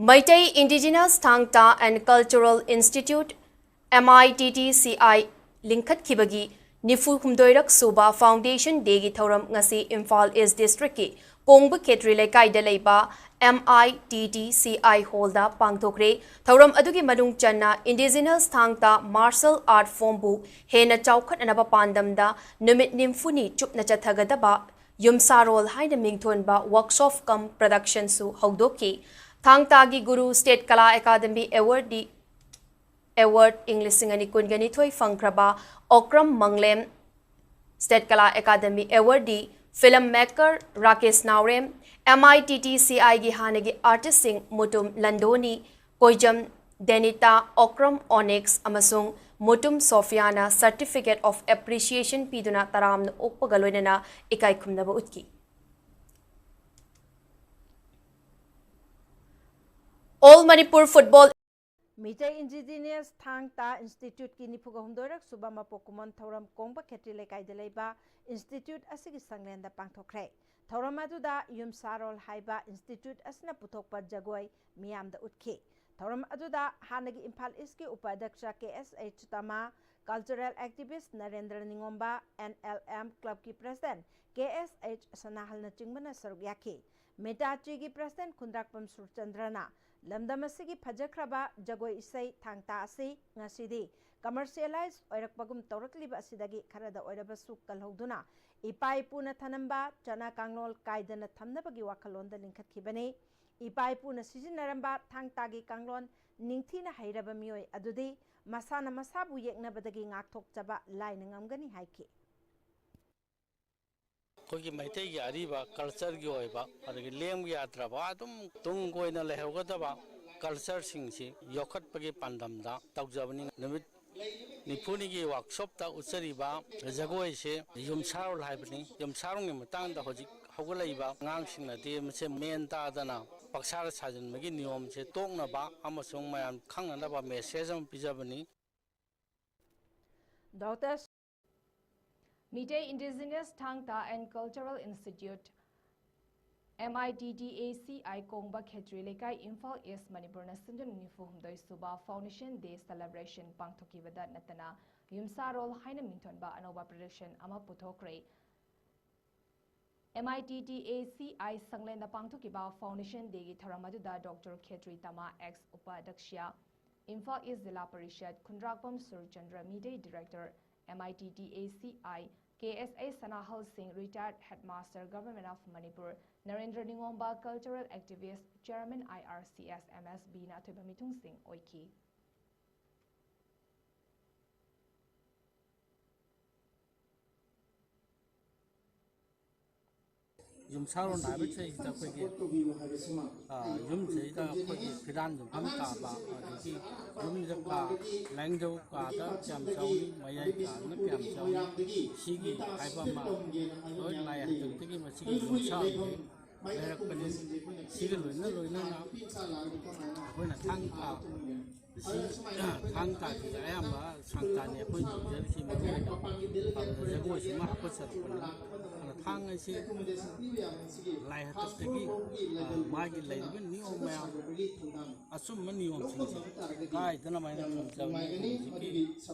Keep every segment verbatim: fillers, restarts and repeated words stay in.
Meitei Indigenous Thang Ta and Cultural Institute, M I T T C I, ꯂꯤꯡꯈꯠꯈꯤꯕꯒꯤ ꯅꯤꯐꯨ ꯍꯨꯝꯗꯣꯏꯔꯛ ꯁꯨꯕ Foundation Dayꯒꯤ ꯊꯧꯔꯝ ꯉꯁꯤ Imphal East Districtꯀꯤ ꯀꯣꯡꯕ ꯈꯦꯇ꯭ꯔꯤ ꯂꯩꯀꯥꯏꯗ ꯂꯩꯕ M I T T C I hallꯗ ꯄꯥꯡꯊꯣꯛꯈ꯭ꯔꯦ꯫ ꯊꯧꯔꯝ ꯑꯗꯨꯒꯤ ꯃꯅꯨꯡ ꯆꯟꯅ Indigenous Thang Ta martial art formꯕꯨ ꯍꯦꯟꯅ ꯆꯥꯎꯈꯠꯅꯅꯕ ꯄꯥꯟꯗꯝꯗ ꯅꯨꯃꯤꯠ ꯅꯤꯐꯨꯅꯤ ꯆꯨꯞꯅ ꯆꯠꯊꯒꯗꯕ ꯌꯨꯝꯁꯥꯔꯣꯜ ꯍꯥꯏꯅ ꯃꯤꯡꯊꯣꯟꯕ workshop cum productionꯁꯨ ꯍꯧꯗꯣꯛꯈꯤ꯫ ꯊꯥꯡ ꯇꯥꯒꯤ ꯒꯨꯔꯨ State Kala Academy Awardee, Award ꯏꯪ ꯂꯤꯁꯤꯡ ꯑꯅꯤ ꯀꯨꯟꯒ ꯅꯤꯊꯣꯏ ꯐꯪꯈ꯭ꯔꯕ Okram ꯃꯪꯂꯦꯝ, State Kala Academy Awardee, film maker Rakesh Naorem, M I T T C Iꯒꯤ ꯍꯥꯟꯅꯒꯤ artistꯁꯤꯡ ꯃꯨꯇꯨꯝ ꯂꯟꯗꯣꯅꯤ, ꯀꯣꯏꯖꯝ ꯗꯦꯅꯤꯇꯥ, ꯑꯣꯀ꯭ꯔꯝ ꯑꯣꯅꯤꯛꯁ ꯑꯃꯁꯨꯡ ꯃꯨꯇꯨꯝ ꯁꯣꯐꯤꯌꯥꯅ Certificate of Appreciation ꯄꯤꯗꯨꯅ ꯇꯔꯥꯝꯅ ꯑꯣꯛꯄꯒ ꯂꯣꯏꯅꯅ ꯏꯀꯥꯏ ꯈꯨꯝꯅꯕ ꯎꯠꯈꯤ꯫ All Manipur Football Meitei Indigenous Thang Ta Instituteꯀꯤ ꯅꯤꯐꯨꯒ ꯍꯨꯝꯗꯣꯏꯔꯛ ꯁꯨꯕ ꯃꯄꯣꯛ ꯀꯨꯝꯑꯣꯟ ꯊꯧꯔꯝ ꯀꯣꯡꯕ ꯈꯦꯇ꯭ꯔꯤ ꯂꯩꯀꯥꯏꯗ ꯂꯩꯕ institute ꯑꯁꯤꯒꯤ ꯁꯪꯂꯦꯟꯗ ꯄꯥꯡꯊꯣꯛꯈ꯭ꯔꯦ꯫ ꯊꯧꯔꯝ ꯑꯗꯨꯗ ꯌꯨꯝꯁꯥꯔꯣꯜ ꯍꯥꯏꯕ institute ꯑꯁꯤꯅ ꯄꯨꯊꯣꯛꯄ ꯖꯒꯣꯏ ꯃꯤꯌꯥꯝꯗ ꯎꯠꯈꯤ꯫ ꯊꯧꯔꯝ ꯑꯗꯨꯗ ꯍꯥꯟꯅꯒꯤ Imphal Eastꯀꯤ ꯎꯄ ꯑꯗ꯭ꯌꯛꯁ K S H ꯇꯃꯥ, cultural activist Narendra ꯅꯤꯉꯣꯝꯕ, N L M clubꯀꯤ president K S H ꯁꯅꯥꯍꯜꯅꯆꯤꯡꯕꯅ ꯁꯔꯨꯛ ꯌꯥꯈꯤ꯫ ꯃꯤꯇꯥꯆꯤꯒꯤ president ꯈꯨꯟꯗ꯭ꯔꯥꯛꯄꯝ ꯁꯨꯔꯆꯟꯗ꯭ꯔꯅ ꯂꯝꯗꯝ ꯑꯁꯤꯒꯤ ꯐꯖꯈ꯭ꯔꯕ ꯖꯒꯣꯏ ꯏꯁꯩ ꯊꯥꯡ ꯇꯥ ꯑꯁꯤ ꯉꯁꯤꯗꯤ commercialize ꯑꯣꯏꯔꯛꯄꯒꯨꯝ ꯇꯧꯔꯛꯂꯤꯕ ꯑꯁꯤꯗꯒꯤ ꯈꯔꯗ ꯑꯣꯏꯔꯕꯁꯨ ꯀꯜꯍꯧꯗꯨꯅ ꯏꯄꯥ ꯏꯄꯨꯅ ꯊꯅꯝꯕ ꯆꯠꯅ ꯀꯥꯡꯂꯣꯟ ꯀꯥꯏꯗꯅ ꯊꯝꯅꯕꯒꯤ ꯋꯥꯈꯜꯂꯣꯟꯗ ꯂꯤꯡꯈꯠꯈꯤꯕꯅꯤ꯫ ꯏꯄꯥ ꯏꯄꯨꯅ ꯁꯤꯖꯤꯟꯅꯔꯝꯕ ꯊꯥꯡ ꯇꯥꯒꯤ ꯀꯥꯡꯂꯣꯟ ꯅꯤꯡꯊꯤꯅ ꯍꯩꯔꯕ ꯃꯤꯑꯣꯏ ꯑꯗꯨꯗꯤ ꯃꯁꯥꯅ ꯃꯁꯥꯕꯨ ꯌꯦꯛꯅꯕꯗꯒꯤ ꯉꯥꯛꯊꯣꯛꯆꯕ ꯂꯥꯏꯅ ꯉꯝꯒꯅꯤ ꯍꯥꯏꯈꯤ꯫ ꯑꯩꯈꯣꯏꯒꯤ ꯃꯩꯇꯩꯒꯤ ꯑꯔꯤꯕ cultureꯒꯤ ꯑꯣꯏꯕ, ꯑꯗꯒꯤ ꯂꯦꯡꯕ ꯌꯥꯗ꯭ꯔꯕ, ꯑꯗꯨꯝ ꯇꯨꯡ ꯀꯣꯏꯅ ꯂꯩꯍꯧꯒꯗꯕ cultureꯁꯤꯡꯁꯤ ꯌꯣꯛꯈꯠꯄꯒꯤ ꯄꯥꯟꯗꯝꯗ ꯇꯧꯖꯕꯅꯤ꯫ ꯅꯨꯃꯤꯠ ꯅꯤꯐꯨꯅꯤꯒꯤ workshopꯇ ꯎꯠꯆꯔꯤꯕ ꯖꯒꯣꯏꯁꯦ ꯌꯨꯝꯁꯥꯔꯣꯜ ꯍꯥꯏꯕꯅꯤ꯫ ꯌꯨꯝꯁꯥꯔꯣꯜꯒꯤ ꯃꯇꯥꯡꯗ ꯍꯧꯖꯤꯛ ꯍꯧꯒꯠꯂꯛꯏꯕ ꯑꯉꯥꯡꯁꯤꯡꯅꯗꯤ ꯃꯁꯦ ꯃꯦꯟ ꯇꯥꯗꯅ ꯄꯪꯁꯥꯗ ꯁꯥꯖꯤꯟꯕꯒꯤ ꯅꯤꯌꯣꯝꯁꯦ ꯇꯣꯛꯅꯕ ꯑꯃꯁꯨꯡ ꯃꯌꯥꯝ ꯈꯪꯅꯅꯕ message ꯑꯃ ꯄꯤꯖꯕꯅꯤ꯫ Doctor Meitei Indigenous Thang Ta and Cultural Institute, M I T T A C I ꯀꯣꯡꯕ ꯈꯦꯇ꯭ꯔꯤ ꯂꯩꯀꯥꯏ, ꯏꯝꯐꯥꯜ ꯏꯁ, ꯃꯅꯤꯄꯨꯔꯅ ꯁꯤꯟꯗꯨꯅ ꯅꯤꯐꯨ ꯍꯨꯝꯗꯣꯏ ꯁꯨꯕ Foundation Day celebration ꯄꯥꯡꯊꯣꯛꯈꯤꯕꯗ ꯅꯠꯇꯅ ꯌꯨꯝꯁꯥꯔꯣꯜ ꯍꯥꯏꯅ ꯃꯤꯡꯊꯣꯟꯕ ꯑꯅꯧꯕ production ꯑꯃ ꯄꯨꯊꯣꯛꯈ꯭ꯔꯦ꯫ M I T T A C I ꯁꯪꯂꯦꯟꯗ ꯄꯥꯡꯊꯣꯛꯈꯤꯕ Foundation Dayꯒꯤ ꯊꯧꯔꯝ ꯑꯗꯨꯗ Doctor Khetri ꯇꯃꯥ, ex ꯎꯄꯥꯙ꯭ꯌꯛꯁ, Imphal east zila parishad, Khundrakpam Surchandra, Meitei director, M I T T A C I, K S A ꯁꯅꯥꯍꯜ ꯁꯤꯡ, retired headmaster, Government of Manipur, Narendra ꯅꯤꯉꯣꯝꯕ, cultural activist, chairman I R C S M S Bꯅ ꯑꯊꯣꯏꯕ ꯃꯤꯊꯨꯡꯁꯤꯡ ꯑꯣꯏꯈꯤ꯫ ꯌꯨꯝꯁꯥꯔꯣꯟ ꯍꯥꯏꯕꯁꯤꯗꯩꯁꯤꯗ ꯑꯩꯈꯣꯏꯒꯤ, ꯑ, ꯌꯨꯝꯁꯤꯗꯩꯗ ꯑꯩꯈꯣꯏꯒꯤ ꯐꯤꯔꯥꯟ ꯌꯨꯝꯐꯝ ꯇꯥꯕ, ꯑꯗꯒꯤ ꯌꯨꯝꯗ ꯀꯥ, ꯂꯥꯏꯅꯤꯡꯊꯧ ꯀꯥꯗ ꯀꯌꯥꯝ ꯆꯥꯎꯏ, ꯃꯌꯥꯏ ꯀꯥꯗꯅ ꯀꯌꯥꯝ ꯆꯥꯎꯏ, ꯁꯤꯒꯤ ꯍꯥꯏꯕ ꯑꯃ ꯂꯣꯏ ꯂꯥꯏ ꯍꯥꯛꯇꯛꯇꯒꯤ ꯃꯁꯤꯒꯤ ꯌꯨꯝꯁꯥꯁꯦ ꯂꯩꯔꯛꯄꯅꯤ꯫ ꯁꯤꯒ ꯂꯣꯏꯅ ꯂꯣꯏꯅꯅ ꯑꯩꯈꯣꯏꯅ ꯊꯥꯡ ꯇꯥ ꯁꯤ ꯊꯥꯡ ꯇꯥꯁꯤꯗ ꯑꯌꯥꯝꯕ ꯁꯪꯇꯥꯅꯤ ꯑꯩꯈꯣꯏ ꯇꯧꯖꯔꯤꯁꯤ꯫ ꯃꯔꯨ ꯑꯣꯏꯅ, ꯑꯗꯨꯗ ꯖꯒꯣꯏꯁꯤꯃ ꯍꯥꯞꯀꯠꯆꯔꯛꯄꯅꯤꯅ, ꯑꯗꯨꯅ ꯊꯥꯡ ꯑꯁꯤ ꯂꯥꯏ ꯍꯥꯛꯇꯛꯇꯒꯤ, ꯑ, ꯃꯥꯒꯤ ꯂꯩꯔꯤꯕ ꯅꯤꯌꯣꯝ ꯃꯌꯥꯝ, ꯑꯆꯨꯝꯕ ꯅꯤꯌꯣꯝꯁꯤꯡꯁꯤ ꯀꯥꯏꯗꯅꯕ ꯍꯥꯏꯅ ꯊꯝꯖꯕꯅꯤ꯫ ꯍꯧꯖꯤꯛꯀꯤ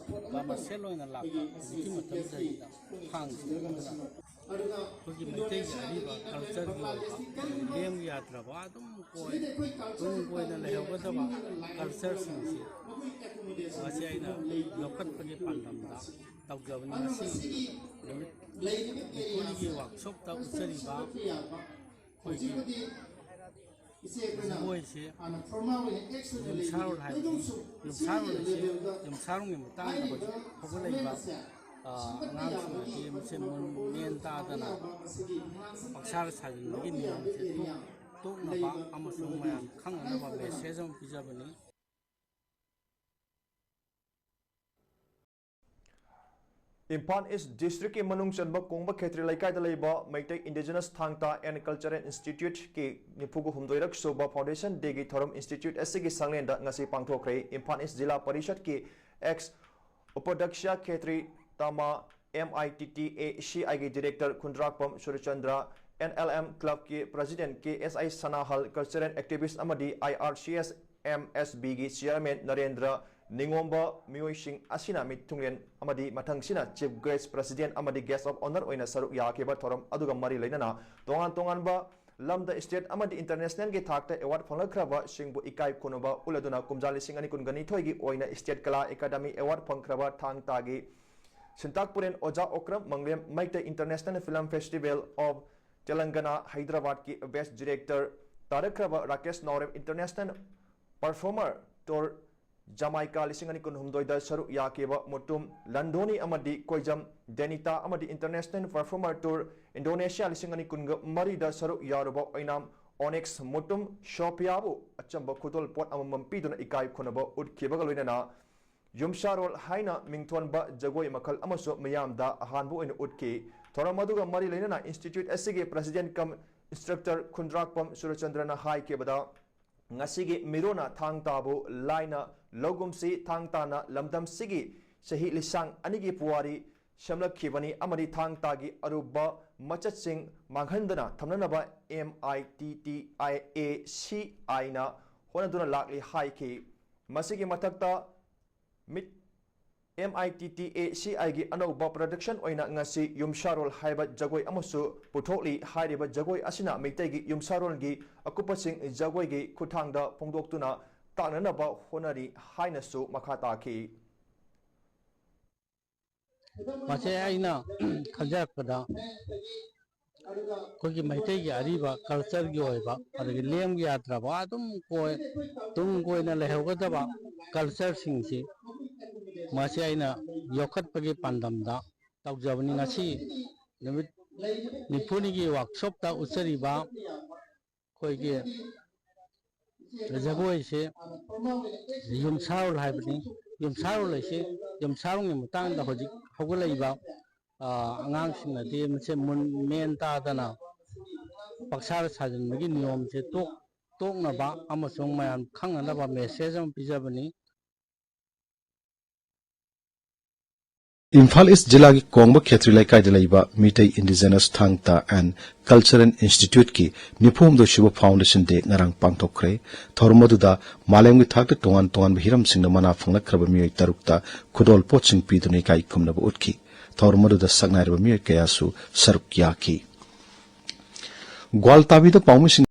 ꯀꯃꯔꯁꯤꯌꯦꯜ ꯑꯣꯏꯅ ꯂꯥꯛꯄ ꯍꯧꯖꯤꯛꯀꯤ ꯃꯇꯝꯁꯤꯗꯩꯗ ꯊꯥꯡꯁꯤ ꯑꯗꯨꯅ ꯑꯩꯈꯣꯏꯒꯤ ꯃꯩꯇꯩꯒꯤ ꯑꯔꯤꯕ ꯀꯜꯆꯔꯒꯤ ꯑꯣꯏꯕ ꯂꯦꯡꯕ ꯌꯥꯗ꯭ꯔꯕ ꯑꯗꯨꯝ ꯀꯣꯏ-, ꯇꯨꯡ ꯀꯣꯏꯅ ꯂꯩꯍꯧꯒꯗꯕ ꯀꯜꯆꯔꯁꯤꯡꯁꯤ ꯃꯁꯤ ꯑꯩꯅ ꯂꯧꯈꯠꯄꯒꯤ ꯄꯥꯟꯗꯝꯗ ꯇꯧꯖꯕꯅꯤ꯫ ꯉꯁꯤ ꯅꯨꯃꯤꯠ ꯅꯤꯐꯨꯅꯤꯒꯤ ꯋꯥꯛꯁꯣꯞꯇ ꯎꯠꯆꯔꯤꯕ ꯑꯩꯈꯣꯏꯒꯤ ꯖꯒꯣꯏꯁꯦ ꯌꯨꯝꯁꯥꯔꯣꯜ ꯍꯥꯏꯕꯅꯤ꯫ ꯌꯨꯝꯁꯥꯔꯣꯜ ꯑꯁꯤ ꯌꯨꯝꯁꯥꯔꯣꯜꯒꯤ ꯃꯇꯥꯡꯗ ꯍꯧꯖꯤꯛ ꯍꯧꯒꯠꯂꯛꯏꯕ, ꯑ, ꯑꯉꯥꯡꯁꯤꯡ ꯑꯁꯤ ꯃꯁꯦ ꯃꯨꯟ ꯃꯦꯟ ꯇꯥꯗꯅ ꯄꯪꯁꯥꯗ ꯁꯥꯖꯤꯟꯕꯒꯤ ꯅꯤꯌꯣꯝꯁꯦ ꯇꯣꯛ-, ꯇꯣꯛꯅꯕ ꯑꯃꯁꯨꯡ ꯃꯌꯥꯝ ꯈꯪꯅꯅꯕ message ꯑꯃ ꯄꯤꯖꯕꯅꯤ꯫ ꯏꯝꯐꯥꯜ ꯏꯁ ꯗꯤꯁꯇ꯭ꯔꯤꯛꯀꯤ ꯃꯅꯨꯡ ꯆꯟꯕ ꯀꯣꯡꯕ ꯈꯦꯇ꯭ꯔꯤ ꯂꯩꯀꯥꯏꯗ ꯂꯩꯕ ꯃꯩꯇꯩ ꯏꯟꯗꯤꯖꯤꯅꯁ ꯊꯥꯡ ꯇꯥ ꯑꯦꯟ ꯀꯜꯆꯔꯦꯜ ꯏꯟꯁꯇꯤꯇ꯭ꯌꯨꯠꯀꯤ ꯅꯤꯐꯨꯒ ꯍꯨꯝꯗꯣꯏꯔꯛ ꯁꯨꯕ Foundation Dayꯒꯤ ꯊꯧꯔꯝ ꯏꯟꯁꯇꯤꯇ꯭ꯌꯨꯠ ꯑꯁꯤꯒꯤ ꯁꯪꯂꯦꯟꯗ ꯉꯁꯤ ꯄꯥꯡꯊꯣꯛꯈ꯭ꯔꯦ꯫ ꯏꯝꯐꯥꯜ ꯏꯁ ꯖꯤꯂꯥ ꯄꯔꯤꯁꯠꯀꯤ ex ꯎꯄꯥꯙ꯭ꯌꯛꯁ Khetri Tama, M I T T A C Iꯒꯤ director Khundrakpam Surchandra, N L M ꯀ꯭ꯂꯕꯀꯤ president K S I Sanahal, cultural activist ꯑꯃꯗꯤ I R C S M S ꯕꯤꯒꯤ ꯆꯦꯌꯔꯃꯦꯟ ꯅꯔꯦꯟꯗ꯭ꯔ ꯅꯤꯉꯣꯝꯕ ꯃꯤꯑꯣꯏꯁꯤꯡ ꯑꯁꯤꯅ ꯃꯤꯊꯨꯡꯂꯦꯟ ꯑꯃꯗꯤ ꯃꯊꯪꯁꯤꯅ ꯆꯤꯐ ꯒꯦꯁ꯭ꯠ, ꯄ꯭ꯔꯦꯁꯤꯗꯦꯟꯠ ꯑꯃꯗꯤ ꯒꯦꯁ꯭ꯠ ꯑꯣꯐ ꯑꯣꯅꯔ ꯑꯣꯏꯅ ꯁꯔꯨꯛ ꯌꯥꯈꯤꯕ ꯊꯧꯔꯝ ꯑꯗꯨꯒ ꯃꯔꯤ ꯂꯩꯅꯅ ꯇꯣꯉꯥꯟ ꯇꯣꯉꯥꯟꯕ ꯂꯝꯗ ꯁ꯭ꯇꯦꯠ ꯑꯃꯗꯤ ꯏꯟꯇꯔꯅꯦꯁꯅꯦꯜꯒꯤ ꯊꯥꯛꯇ ꯑꯦꯋꯥꯔꯗ ꯐꯪꯂꯛꯈ꯭ꯔꯕꯁꯤꯡꯕꯨ ꯏꯀꯥꯏ ꯈꯨꯝꯅꯕ ꯎꯠꯂꯗꯨꯅ ꯀꯨꯝꯖꯥ ꯂꯤꯁꯤꯡ ꯑꯅꯤ ꯀꯨꯟꯒ ꯅꯤꯊꯣꯏꯒꯤ ꯑꯣꯏꯅ ꯁ꯭ꯇꯦꯠ ꯀꯂꯥ ꯑꯦꯀꯥꯗꯃꯤ ꯑꯦꯋꯥꯔꯗ ꯐꯪꯈ꯭ꯔꯕ ꯊꯥꯡ ꯇꯥꯒꯤ ꯁꯤꯟꯇꯥꯛꯄꯨꯔꯦꯟ Oja Okram Manglem Meitei international film festival of Telangana ꯍꯩꯗ꯭ꯔꯕꯥꯗꯀꯤ ꯕꯦꯁ꯭ꯠ ꯗꯤꯔꯦꯛꯇꯔ ꯇꯥꯔꯛꯈ꯭ꯔꯕ Rakesh Naorem international performer tour Jamaica ꯂꯤꯁꯤꯡ ꯑꯅꯤ ꯀꯨꯟꯍꯨꯝꯗꯣꯏꯗ ꯁꯔꯨꯛ ꯌꯥꯈꯤꯕ ꯃꯨꯇꯨꯝ ꯂꯟꯗꯣꯅꯤ ꯑꯃꯗꯤ ꯀꯣꯏꯖꯝ ꯗꯦꯅꯤꯇꯥ ꯑꯃꯗꯤ ꯏꯟꯇꯔꯅꯦꯁꯅꯦꯜ ꯄꯔꯐꯣꯔꯃꯔ ꯇꯨꯔ ꯏꯟꯗꯣꯅꯦꯁꯤꯌꯥ ꯂꯤꯁꯤꯡ ꯑꯅꯤ ꯀꯨꯟꯒ ꯃꯔꯤꯗ ꯁꯔꯨꯛ ꯌꯥꯔꯨꯕ ꯑꯣꯏꯅꯥꯝ ꯑꯣꯅꯤꯛꯁ ꯃꯨꯇꯨꯝ ꯁꯣꯐꯤꯌꯥꯕꯨ ꯑꯆꯝꯕ ꯈꯨꯗꯣꯜꯄꯣꯠ ꯑꯃꯃꯝ ꯄꯤꯗꯨꯅ ꯏꯀꯥꯏ ꯈꯨꯝꯅꯕ ꯎꯠꯈꯤꯕꯒ ꯂꯣꯏꯅꯅ ꯌꯨꯝꯁꯥꯔꯣꯜ ꯍꯥꯏꯅ ꯃꯤꯡꯊꯣꯟꯕ ꯖꯒꯣꯏ ꯃꯈꯜ ꯑꯃꯁꯨ ꯃꯤꯌꯥꯝꯗ ꯑꯍꯥꯟꯕ ꯑꯣꯏꯅ ꯎꯠꯈꯤ꯫ ꯊꯧꯔꯝ ꯑꯗꯨꯒ ꯃꯔꯤ ꯂꯩꯅꯅ ꯏꯟꯁꯇꯤꯇ꯭ꯌꯨꯠ ꯑꯁꯤꯒꯤ ꯄ꯭ꯔꯦꯁꯤꯗꯦꯟꯠ ꯀꯝ ꯏꯟꯁꯇ꯭ꯔꯛꯇꯔ ꯈꯨꯟꯗ꯭ꯔꯥꯛꯄꯝ ꯁꯨꯔꯆꯟꯗ꯭ꯔꯅ ꯍꯥꯏꯈꯤꯕꯗ, ꯉꯁꯤꯒꯤ ꯃꯤꯔꯣꯟꯅ ꯊꯥꯡ ꯇꯥꯕꯨ ꯂꯥꯏꯅ ꯂꯧꯒꯨꯝꯁꯤ, ꯊꯥꯡ ꯇꯥꯅ ꯂꯝꯗꯝꯁꯤꯒꯤ ꯆꯍꯤ ꯂꯤꯁꯥꯡ ꯑꯅꯤꯒꯤ ꯄꯨꯋꯥꯔꯤ ꯁꯦꯝꯂꯛꯈꯤꯕꯅꯤ ꯑꯃꯗꯤ ꯊꯥꯡ ꯇꯥꯒꯤ ꯑꯔꯨꯕ ꯃꯆꯠꯁꯤꯡ ꯃꯥꯡꯍꯟꯗꯅ ꯊꯝꯅꯅꯕ M I T T I A C ꯑꯥꯏꯅ ꯍꯣꯠꯅꯗꯨꯅ ꯂꯥꯛꯂꯤ ꯍꯥꯏꯈꯤ꯫ ꯃꯁꯤꯒꯤ ꯃꯊꯛꯇ ꯃꯤꯠ M I T T A C ꯑꯥꯏꯒꯤ ꯑꯅꯧꯕ ꯄ꯭ꯔꯗꯛꯁꯟ ꯑꯣꯏꯅ ꯉꯁꯤ ꯌꯨꯝꯁꯥꯔꯣꯜ ꯍꯥꯏꯕ ꯖꯒꯣꯏ ꯑꯃꯁꯨ ꯄꯨꯊꯣꯛꯂꯤ꯫ ꯍꯥꯏꯔꯤꯕ ꯖꯒꯣꯏ ꯑꯁꯤꯅ ꯃꯩꯇꯩꯒꯤ ꯌꯨꯝꯁꯥꯔꯣꯜꯒꯤ ꯑꯀꯨꯞꯄꯁꯤꯡ ꯖꯒꯣꯏꯒꯤ ꯈꯨꯠꯊꯥꯡꯗ ꯐꯣꯡꯗꯣꯛꯇꯨꯅ ꯇꯥꯛꯅꯅꯕ ꯍꯣꯠꯅꯔꯤ ꯍꯥꯏꯅꯁꯨ ꯃꯈꯥ ꯇꯥꯈꯤ꯫ ꯃꯁꯤ ꯑꯩꯅ ꯈꯟꯖꯔꯛꯄꯗ ꯑꯩꯈꯣꯏꯒꯤ ꯃꯩꯇꯩꯒꯤ ꯑꯔꯤꯕ ꯀꯜꯆꯔꯒꯤ ꯑꯣꯏꯕ, ꯑꯗꯒꯤ ꯂꯦꯡꯕ ꯌꯥꯗ꯭ꯔꯕ, ꯑꯗꯨꯝ ꯀꯣꯏ-, ꯇꯨꯡ ꯀꯣꯏꯅ ꯂꯩꯍꯧꯒꯗꯕ ꯀꯜꯆꯔꯁꯤꯡꯁꯤ, ꯃꯁꯤ ꯑꯩꯅ ꯌꯣꯛꯈꯠꯄꯒꯤ ꯄꯥꯟꯗꯝꯗ ꯇꯧꯖꯕꯅꯤ꯫ ꯉꯁꯤ ꯅꯨꯃꯤꯠ ꯅꯤꯐꯨꯅꯤꯒꯤ ꯋꯥꯔꯛꯁꯣꯞꯇ ꯎꯠꯆꯔꯤꯕ ꯑꯩꯈꯣꯏꯒꯤ ꯖꯒꯣꯏꯁꯦ ꯌꯨꯝꯁꯥꯔꯣꯜ ꯍꯥꯏꯕꯅꯤ꯫ ꯌꯨꯝꯁꯥꯔꯣꯜ ꯍꯥꯏꯁꯦ, ꯌꯨꯝꯁꯥꯔꯣꯜꯒꯤ ꯃꯇꯥꯡꯗ ꯍꯧꯖꯤꯛ ꯍꯧꯒꯠꯂꯛꯏꯕ, ꯑ, ꯑꯉꯥꯡꯁꯤꯡꯅꯗꯤ ꯃꯁꯦ ꯃꯨꯟ-, ꯃꯦꯟ ꯇꯥꯗꯅ ꯄꯪꯁꯥꯗ ꯁꯥꯖꯤꯟꯕꯒꯤ ꯅꯤꯌꯣꯝꯁꯦ ꯇꯣꯛ-, ꯇꯣꯛꯅꯕ ꯑꯃꯁꯨꯡ ꯃꯌꯥꯝ ꯈꯪꯅꯅꯕ ꯃꯦꯁꯦꯖ ꯑꯃ ꯄꯤꯖꯕꯅꯤ꯫ ꯏꯝꯐꯥꯜ ꯏꯁ ꯖꯤꯂꯥꯒꯤ ꯀꯣꯡꯕ ꯈꯦꯇ꯭ꯔꯤ ꯂꯩꯀꯥꯏꯗ ꯂꯩꯕ ꯃꯤꯇꯩ ꯏꯟꯗꯤꯖꯤꯅꯁ ꯊꯥꯡ ꯇꯥ ꯑꯦꯟ ꯀꯜꯆꯔꯦꯜ ꯏꯟꯁꯇꯤꯇ꯭ꯌꯨꯠꯀꯤ ꯅꯤꯐꯨ ꯍꯨꯝꯗꯣꯏ ꯁꯨꯕ ꯐꯥꯎꯟꯗꯦꯁꯟ ꯗꯦ ꯉꯔꯥꯡ ꯄꯥꯡꯊꯣꯛꯈ꯭ꯔꯦ꯫ ꯊꯧꯔꯝ ꯑꯗꯨꯗ ꯃꯥꯂꯦꯝꯒꯤ ꯊꯥꯛꯇ ꯇꯣꯉꯥꯟ ꯇꯣꯉꯥꯟꯕ ꯍꯤꯔꯝꯁꯤꯡꯗ ꯃꯅꯥ ꯐꯪꯂꯛꯈ꯭ꯔꯕ ꯃꯤꯑꯣꯏ ꯇꯔꯨꯛꯇ ꯈꯨꯗꯣꯜ ꯄꯣꯠꯁꯤꯡ ꯄꯤꯗꯨꯅ ꯏꯀꯥꯏ ꯈꯨꯝꯅꯕ ꯎꯠꯈꯤ꯫ ꯊꯧꯔꯝ ꯑꯗꯨꯗ ꯁꯛꯅꯥꯏꯔꯕ ꯃꯤꯑꯣꯏ ꯀꯌꯥꯁꯨ ꯁꯔꯨꯛ ꯌꯥꯈꯤ꯫ ꯒ꯭ꯋꯥꯜꯇꯥꯕꯤꯗ ꯄꯥꯎꯃꯤꯁꯤꯡ